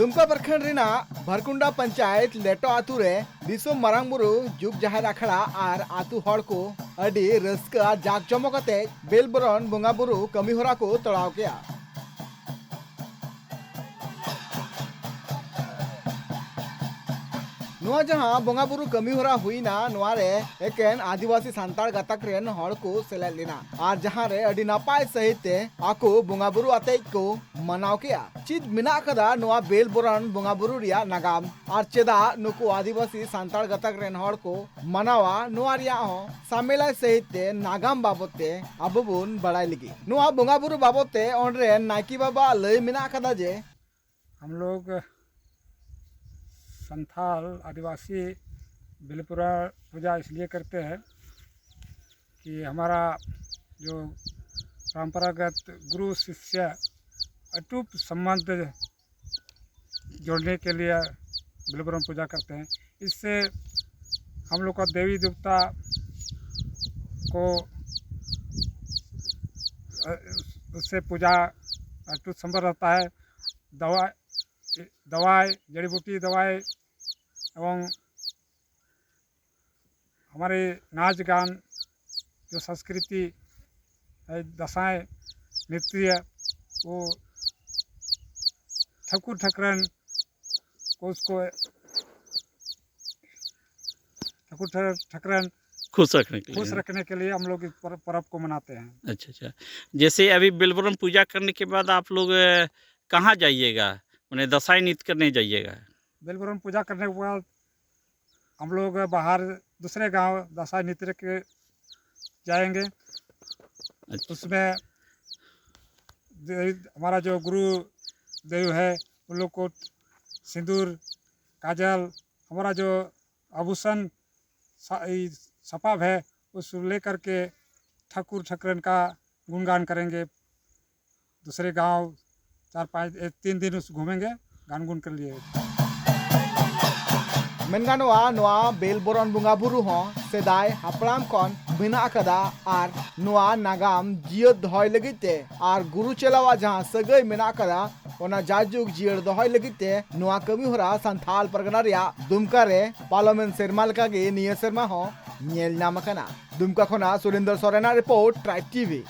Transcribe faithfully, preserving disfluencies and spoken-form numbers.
ᱫᱩᱢᱠᱟ ᱯᱨᱚᱠᱷᱚᱸᱰ ᱨᱮᱱᱟᱜ ᱵᱷᱟᱨᱠᱩᱱᱰᱟ ᱯᱚᱧᱪᱟᱭᱮᱛ ᱞᱮᱴᱚ ᱟᱛᱩ ᱨᱮ ᱫᱤᱥᱚᱢ ᱢᱟᱨᱟᱝ ᱵᱩᱨᱩ ᱡᱩᱜᱽ ᱡᱟᱦᱮᱨ ᱟᱠᱷᱲᱟ ᱟᱨ ᱟᱛᱩ ᱦᱚᱲ ᱠᱚ ᱟᱹᱰᱤ ᱨᱟᱹᱥᱠᱟᱹ ᱟᱨ ᱡᱟᱠ ᱡᱚᱢᱚᱠ ᱟᱛᱮ ᱵᱮᱞᱵᱚᱨᱚᱱ ᱵᱚᱸᱜᱟ ᱵᱩᱨᱩ ᱠᱟᱹᱢᱤ ᱦᱚᱨᱟ ᱠᱚ ᱛᱚᱲᱟᱣ ᱠᱮᱜᱼᱟ᱾ ᱱᱚᱣᱟ ᱡᱟᱦᱟᱸ ᱵᱚᱸᱜᱟ ᱵᱩᱨᱩ ᱠᱟᱹᱢᱤ ᱦᱚᱨᱟ ᱦᱩᱭᱱᱟ, ᱱᱚᱣᱟ ᱨᱮ ᱮᱠᱮᱱ ᱟᱹᱫᱤᱵᱟᱹᱥᱤ ᱥᱟᱱᱛᱟᱲ ᱜᱟᱛᱟᱠ ᱨᱮᱱ ᱦᱚᱲ ᱠᱚ ᱥᱮᱞᱮᱫ ᱞᱮᱱᱟ ᱟᱨ ᱡᱟᱦᱟᱸ ᱨᱮ ᱟᱹᱰᱤ ᱱᱟᱯᱟᱭ ᱥᱟᱹᱦᱤᱡ ᱛᱮ ᱟᱠᱚ ᱵᱚᱸᱜᱟ ᱵᱩᱨᱩ ᱟᱛᱮᱡ ᱠᱚ ᱢᱟᱱᱟᱣ ᱠᱮᱜᱼᱟ᱾ ᱪᱮᱫ ᱢᱮᱱᱟᱜ ᱟᱠᱟᱫᱟ ᱱᱚᱣᱟ ᱵᱮᱞ ᱵᱚᱨᱚᱱ ᱵᱚᱸᱜᱟ ᱵᱩᱨᱩ ᱨᱮᱭᱟᱜ ᱱᱟᱜᱟᱢ ᱟᱨ ᱪᱮᱫᱟᱜ ᱱᱩᱠᱩ ᱟᱹᱫᱤᱵᱟᱹᱥᱤ ᱥᱟᱱᱛᱟᱲ ᱜᱟᱛᱟᱠ ᱨᱮᱱ ᱦᱚᱲ ᱠᱚ ᱢᱟᱱᱟᱣᱟ, ᱱᱚᱣᱟ ᱨᱮᱭᱟᱜ ᱦᱚᱸ ᱥᱟᱢᱮᱞᱟᱭ ᱥᱟᱹᱦᱤᱡ ᱛᱮ ᱱᱟᱜᱟᱢ ᱵᱟᱵᱚᱛ ᱛᱮ ᱟᱵᱚ ᱵᱚᱱ ᱵᱟᱲᱟᱭ ᱞᱟᱹᱜᱤᱫ᱾ ᱱᱚᱣᱟ ᱵᱚᱸᱜᱟ ᱵᱩᱨᱩ ᱵᱟᱵᱚᱛ ᱛᱮ ᱚᱸᱰᱮ ᱨᱮᱱ ᱱᱟᱭᱠᱮ ᱵᱟᱵᱟᱣᱟᱜ ᱞᱟᱹᱭ ᱢᱮᱱᱟᱜ ᱟᱠᱟᱫᱟ ᱡᱮ, हम लोग संथाल आदिवासी बिलपुरा पूजा इसलिए करते हैं कि हमारा जो परंपरागत गुरु शिष्य अटूट संबंध जोड़ने के लिए बिलपुरम पूजा करते हैं। इससे हम लोग का देवी देवता को उससे पूजा अटूट संबंध रहता है। दवा दवाई, जड़ी बूटी दवाई एवं हमारे नाच गान जो संस्कृति है, दसाई नृत्य, वो ठाकुर ठकरन को उसको ठाकुर ठकरन खुश रखने के लिए खुश रखने के लिए हम लोग इस पर्व को मनाते हैं। अच्छा अच्छा। जैसे अभी बेलबरम पूजा करने के बाद आप लोग कहाँ जाइएगा? मैंने दसाई नृत्य करने जाइएगा? बेलबरम पूजा करने के बाद हम लोग बाहर दूसरे गांव दसाई नृत्य के जाएंगे। अच्छा। उसमें हमारा जो गुरु देव है उन लोग को सिंदूर, काजल, हमारा जो आभूषण सपाव है, उस लेकर के ठाकुर ठकरन का गुणगान करेंगे। दूसरे गांव चार पांच तीन दिन उस घूमेंगे, गान गुन कर लिए। ᱢᱮᱱ ᱜᱟᱱᱚᱜᱼᱟ, ᱱᱚᱣᱟ ᱵᱮᱞ ᱵᱚᱨᱚᱱ ᱵᱚᱸᱜᱟ ᱵᱩᱨᱩ ᱦᱚᱸ ᱥᱮᱫᱟᱭ ᱦᱟᱯᱲᱟᱢ ᱠᱷᱚᱱ ᱢᱮᱱᱟᱜ ᱟᱠᱟᱫᱟ ᱟᱨ ᱱᱚᱣᱟ ᱱᱟᱜᱟᱢ ᱡᱤᱭᱟᱹᱲ ᱫᱚᱦᱚᱭ ᱞᱟᱹᱜᱤᱫ ᱛᱮ ᱟᱨ ᱜᱩᱨᱩ ᱪᱮᱞᱟᱣᱟᱜ ᱡᱟᱦᱟᱸ ᱥᱟᱹᱜᱟᱹᱭ ᱢᱮᱱᱟᱜ ᱟᱠᱟᱫᱟ, ᱚᱱᱟ ᱡᱟᱭᱡᱩᱜᱽ ᱡᱤᱭᱟᱹᱲ ᱫᱚᱦᱚᱭ ᱞᱟᱹᱜᱤᱫ ᱛᱮ ᱱᱚᱣᱟ ᱠᱟᱹᱢᱤ ᱦᱚᱨᱟ ᱥᱟᱱᱛᱷᱟᱞ ᱯᱟᱨᱜᱟᱱᱟ ᱨᱮᱭᱟᱜ ᱫᱩᱢᱠᱟ ᱨᱮ ᱯᱟᱨᱚᱢᱮᱱ ᱥᱮᱨᱢᱟ ᱞᱮᱠᱟᱜᱮ ᱱᱤᱭᱟᱹ ᱥᱮᱨᱢᱟ ᱦᱚᱸ ᱧᱮᱞ ᱧᱟᱢ ᱟᱠᱟᱱᱟ᱾ ᱫᱩᱢᱠᱟ ᱠᱷᱚᱱᱟᱜ ᱥᱩᱨᱮᱱᱫᱨᱚ ᱥᱚᱨᱮᱱᱟᱜ ᱨᱤᱯᱳᱨᱴ, ᱴᱨᱟᱭᱤᱵᱽ ᱴᱤᱵᱷᱤ᱾